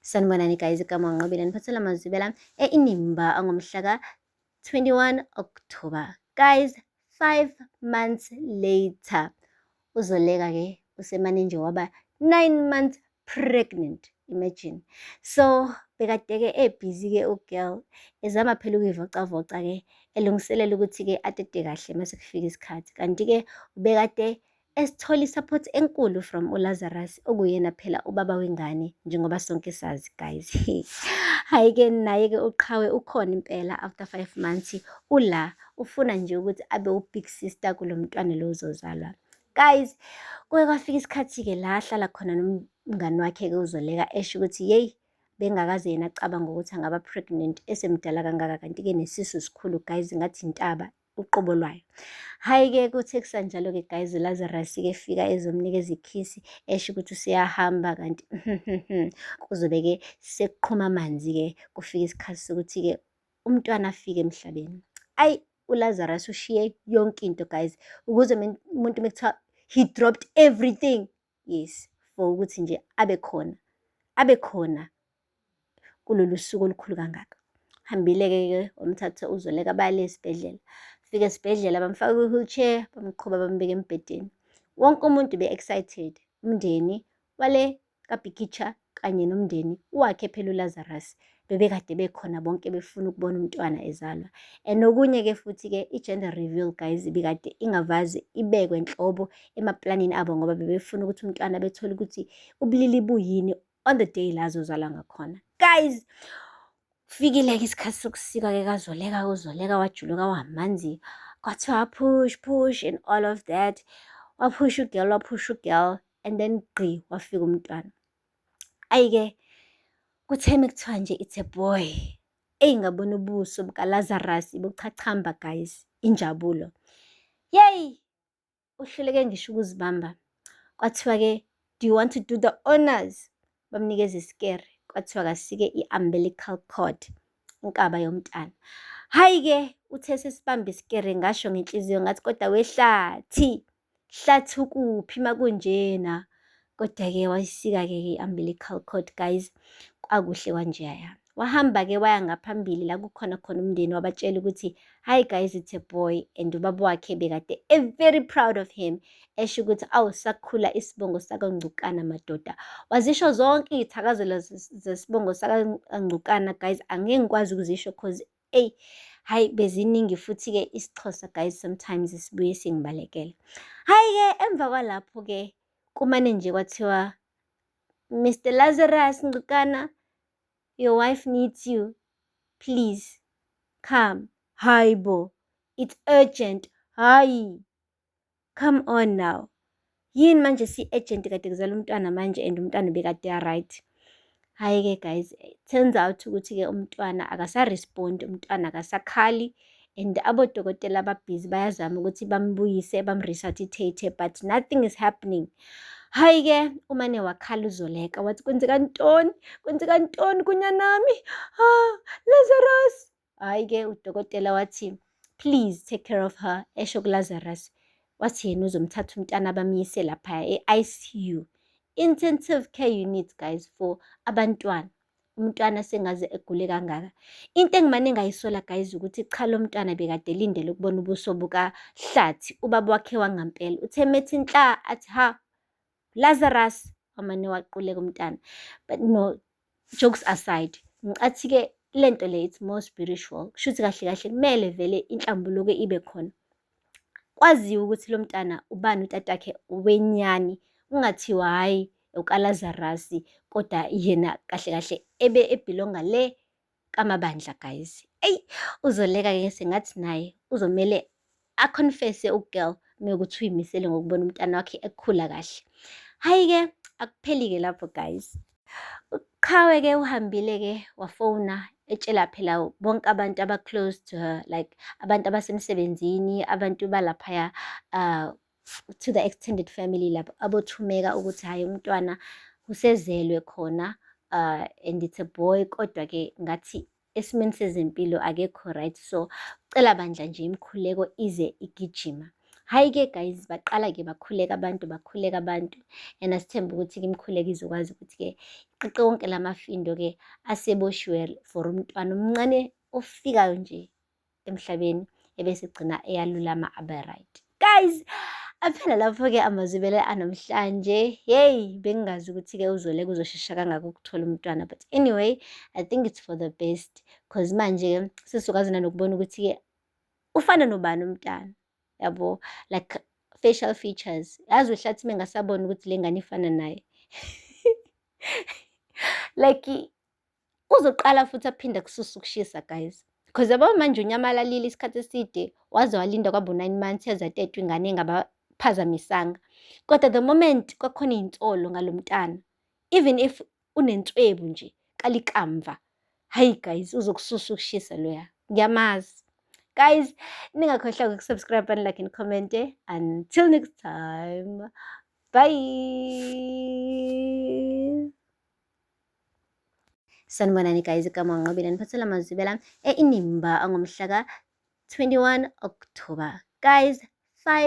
Sanibonani guys, igama uNqobile, niphathela amazwibela e-Inimba angomhla ka-21 October. Guys, 5 months later, uZoleka-ke usemane nje waba 9 months pregnant, imagine. So bekade-ke e-busy-ke u-girl, ezama phela ukuyivocavoca-ke, elungiselela ukuthi-ke atete kahle mase kufika isikhathi. Kanti-ke ubekade esithola i-support enkulu from uLazarus, okuyena phela ubaba wengane, njengoba sonke sazi, guys. Hhayi-ke, naye-ke uqhawe ukhona impela after 5 months, ula ufuna nje ukuthi abe u-big sister kulo mntwana lo ozozalwa. Guys, kuke kwafika isikhathi-ke la ahlala khona nomngani wakhe-ke uZoleka, esho ukuthi yeyi, bengakaze yena acabanga ukuthi angaba pregnant esemdala kangaka, kanti-ke nesisu sikhulu, guys, ngathi intaba uqobo lwayo. Hhayi-ke, kuthe kusanjalo-ke, guys, uLazarus-ke efika ezomnikeza ikhisi, esho ukuthi useyahamba, kanti kuzobe-ke sekuqhuma amanzi-ke, kufika isikhathi sokuthi-ke umntwana afike emhlabeni. Ayi, uLazarus ushiye yonke into, guys, ukuze umuntu mekuthiwa he dropped everything, yes, for ukuthi nje abe khona, abe khona kulolu suku olukhulu kangaka. Hambile-ke ke, wamthatha uZoleka, bale esibhedlela. Fika esibhedlela, bamfaka kwi-wheelchair, bamqhuba, bambeka embhedeni. Wonke umuntu be-excited, umndeni wale kaBhikicha kanye nomndeni wakhe phela uLazarus, bebekade bekhona bonke, befuna ukubona umntwana ezalwa. And okunye-ke futhi-ke, i-gender reveal, guys, ibikade ingavaze ibekwe nhlobo emaplanini abo, ngoba bebefuna ukuthi umntwana bethole ukuthi ubulili buyini on the day la azozalwa ngakhona. Guys, fikile-ke isikhathi sokusika-ke kaZoleka. UZoleka wajuluka wamanzi, kwathiwa push, push and all of that. Waphusha u-girl, waphusha u-girl, and then gqi, wafika umntwana. Ayi-ke, kuthe mekuthiwa nje it's a boy, eyi, ngabona ubuso bukaLazarus buchachamba, guys, injabulo. Yeyi, uhluleke ngisho ukuzibamba. Kwathiwa-ke, "Do you want to do the honors?" Bamnikeza isikere, kwathiwa kasike i-umbilical cord, inkaba yomntana. Hhayi-ke, uthe sesibamba isikere, ngasho ngenhliziyo ngathi, "Kodwa wehlathi, hlathi ukuphi makunjena?" Kodwa-ke wayisika-ke i-umbilical cord, guys, kwakuhle kwanjeyaya. Wahamba-ke waya ngaphambili la kukhona khona umndeni, wabatshela ukuthi, "Hi guys, it's a boy," and ubaba wakhe bekade e-very proud of him, esho ukuthi, "Awu, sakhula isibongo sakaNgcukana, madoda." Wazisho zonke iy'thakazelo zesibongo sakaNgcukana, guys, angeke ngikwazi ukuzisho cause eyi, hhayi, beziningi futhi-ke isiXhosa, guys, sometimes sibuye singibalekele. Hhayi-ke, emva kwalapho-ke kumane nje kwathiwa, "Mr Lazarus Ngcukana, your wife needs you, please come." Hayi bo, it's urgent. Hhayi, come on now. Yini manje si-urgent kade kuzalwa umntwana manje, and umntwana ubekade a-right? Hhayi-ke guys, turns out ukuthi-ke umntwana akasa-respond, umntwana akasakhali, and abodokotela aba-busy bayazama ukuthi bambuyise, bam-resuscitate, but nothing is happening. Hhayi-ke, umane wakhala uZoleka, wathi, "Kwenzeka ntoni? Kwenzeka ntoni kunyanami? Ah, Lazarus." Hhayi-ke, udokotela wathi, "Please take care of her," esho kuLazarus. Wathi yena uzomthatha umntana bamyise laphaya e-ICU, intensive care unit, guys, for abantwana. Umntwana sengaze egule kangaka. Into engimane ngayisola, guys, ukuthi cha, lo mntwana bekade elindele ukubona ubuso bukaHlathi, ubaba wakhe wangampela. Uthe methi nhla, athi, "Ha, Lazarus," wamane waquleka umntana. But no, jokes aside, ngicathi-ke lento le it's more spiritual. Kushuthi kahle kahle kumele vele inhlambuluko ibe khona. Kwaziwe ukuthi lo mntana ubani utatakhe wenyani, kungathiwa hhayi, ukaLazarus, kodwa yena kahle kahle ebe e-belonga le kaMabandla, guys. Eyi, uZoleka-ke sengathi naye uzomele a-confess-e u-girl mekuthi uyimisele ngokubona umntana wakhe ekhula kahle. Hhayi-ke, akupheli-ke lapho, guys. Uqhawe-ke uhambile-ke, wafona, etshela phela bonke abantu aba-close to her, like abantu abasemsebenzini, abantu balaphaya, to the extended family lapho abothumeka, ukuthi hhayi, umntwana usezelwe khona, and it's a boy, kodwa-ke ngathi esimeni sezempilo akekho right, so cela bandla nje imikhuleko ize igijima. Hhayi-ke guys, baqala-ke bakhuleka abantu, bakhuleka abantu. And asithembe ukuthi-ke imikhuleko izokwazi ukuthi-ke iqiqe wonke la mafindo-ke aseboshiwe for umntwana omncane ofikayo nje emhlabeni ebese egcina eyalulama abe right. Guys, aphela lapho-ke amazwibele anamhlanje. Hey, bengingazi ukuthi-ke uZoleka uzoshesha kangaka ukuthola umntwana. But anyway, I think it's for the best. Cause manje-ke sesizokwazi nanokubona ukuthi-ke ufana nobani umntana. Yabo, like facial features. Yazi uHlathi mengasabona ukuthi le ngane ifana naye. Like uzoqala futhi aphinde akususe ukushisa guys. Cause yabo manje unyamalalile isikhathi eside waze walinda kwabo 9 months yaze yatetwa ingane engabaphazamisanga. Kodwa the moment kwakhona iy'nsolo ngalo mntana, even if unenswebu nje kalikamva, hayi guys uzokususa ukushisa loya. Ngiyamazi. Guys, ningakhohlwa ukusubscribe and like and comment. Until next time. Bye. Sanibonani guys, igama Nqobile niphathela amazwibela e-Inimba angomhla ka-21 October. Guys,